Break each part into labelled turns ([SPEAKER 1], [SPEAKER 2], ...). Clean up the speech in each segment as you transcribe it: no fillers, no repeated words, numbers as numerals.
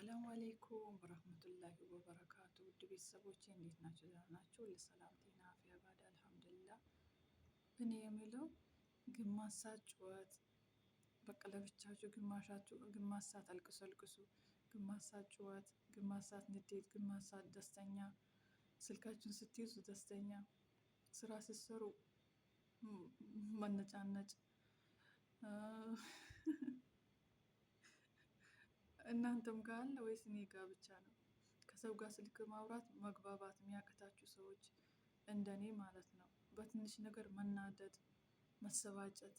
[SPEAKER 1] السلام عليكم ورحمة الله وبركاته። ውድ ቤተሰቦቼ እንዴት ናቸው? ደህና ናችሁ? ለሰላም ጤና አፍያ ባድ الحمد لله። እኔ የሚለው ግማሽ ሰዓት ጩኸት በቃ ለብቻችሁ፣ ግማሻችሁ ግማሽ ሰዓት አልቅሱ አልቅሱ፣ ግማሽ ሰዓት ጩኸት፣ ግማሽ ሰዓት ንዴት፣ ግማሽ ሰዓት ደስተኛ፣ ስልካችሁን ስትይዙ ደስተኛ፣ ስራ ስትሰሩ መነጫነጭ። እናንተም ጋር አለ ወይስ እኔ ጋር ብቻ ነው? ከሰው ጋር ስልክ ማውራት መግባባት የሚያቅታችሁ ሰዎች እንደኔ ማለት ነው። በትንሽ ነገር መናደድ፣ መሰባጨት፣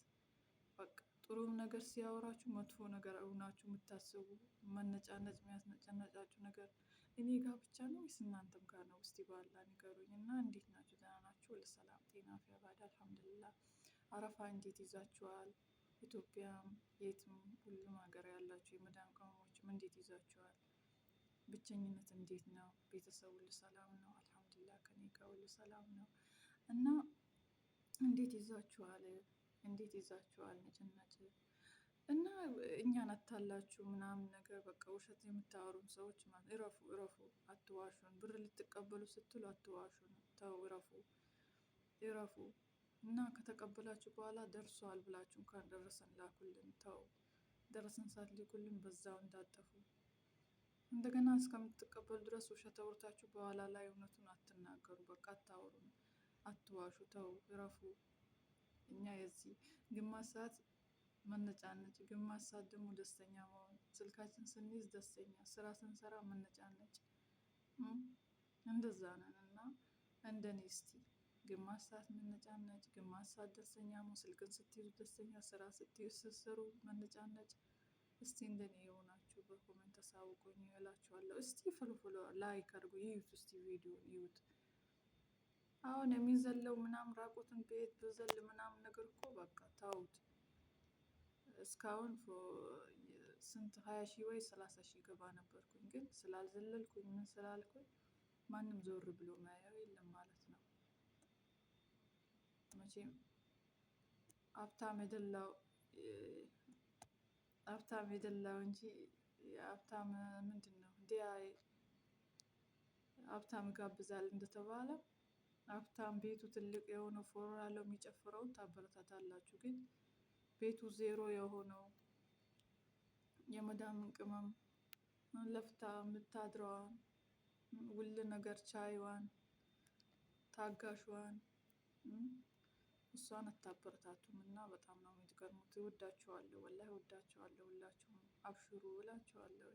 [SPEAKER 1] በቃ ጥሩም ነገር ሲያወራችሁ መጥፎ ነገር ሆናችሁ የምታስቡ፣ መነጫነጭ የሚያስነጫነጫችሁ ነገር እኔ ጋር ብቻ ነው ወይስ እናንተም ጋር ነው? እስቲ ባላ ንገሩኝ። እና እንዴት ናችሁ? ደህና ናችሁ? ለሰላም ጤና አፍያ ባድ الحمد لله። አረፋ እንዴት ይዛችኋል? ኢትዮጵያም የትም ሁሉም ሀገር ያላችሁ የመዳም ቅመሞችም እንዴት ይዟችኋል? ብቸኝነት እንዴት ነው? ቤተሰብ ሁሉ ሰላም ነው? الحمد لله ከኔ ጋር ሁሉ ሰላም ነው። እና እንዴት ይዟችኋል? እንዴት ይዟችኋል? ነጭናጭ እና እኛን አታላችሁ ምናምን ነገር በቃ ውሸት የምታወሩም ሰዎች እረፉ፣ እረፉ፣ አትዋሹን። ብር ልትቀበሉ ስትሉ አትዋሹን። ተው፣ እረፉ፣ እረፉ። እና ከተቀበላችሁ በኋላ ደርሷል ብላችሁ እንኳን ደረሰን ላኩልን። ተው ደረሰን ሳትልኩልን በዛው እንዳጠፉ። እንደገና እስከምትቀበሉ ድረስ ውሸት አውርታችሁ በኋላ ላይ እውነቱን አትናገሩ። በቃ አታውሩ፣ አትዋሹ። ተው እረፉ። እኛ የዚህ ግማሽ ሰዓት መነጫነጭ፣ ግማሽ ሰዓት ደግሞ ደስተኛ መሆን፣ ስልካችን ስንይዝ ደስተኛ፣ ስራ ስንሰራ መነጫነጭ፣ እንደዛ ነን። እና እንደኔ እስቲ ግማሽ ሰዓት መነጫነጭ፣ ግማሽ ሰዓት ደስተኛ መሆን፣ ስልክን ስትይዙ ደስተኛ፣ ስራ ስትይዙ ስትሰሩ መነጫነጭ። እስቲ እንደኔ የሆናችሁ በ comment አሳውቁኝ እላችኋለሁ። እስቲ follow follow like አድርጉ፣ ይዩት፣ እስቲ ቪዲዮን ይዩት። አሁን የሚዘለው ምናምን ራቁትን ቤት ብዘል ምናምን ነገር እኮ በቃ ታውት። እስካሁን ስንት 20,000 ወይ 30,000 ገባ ነበርኩኝ፣ ግን ስላልዘለልኩኝ ምን ስላልኩኝ ማንም ዞር ብሎ ማያየው የለም ማለት ነው። መቼም ሀብታም የደላው ሀብታም የደላው እንጂ ሀብታም ምንድን ነው እንዲያ ሀብታም ጋብዛል እንደተባለ ሀብታም ቤቱ ትልቅ የሆነው ፎር ያለው የሚጨፍረውን ታበረታታላችሁ። ግን ቤቱ ዜሮ የሆነው የመዳምን ቅመም ለፍታ የምታድረዋን ውል ነገር ቻይዋን ታጋሿን እሷን አታበረታቱም እና በጣም ነው የምትገርሙት። እወዳችኋለሁ፣ ወላሂ እወዳችኋለሁ። ሁላችሁም አብሽሩ እላችኋለሁ።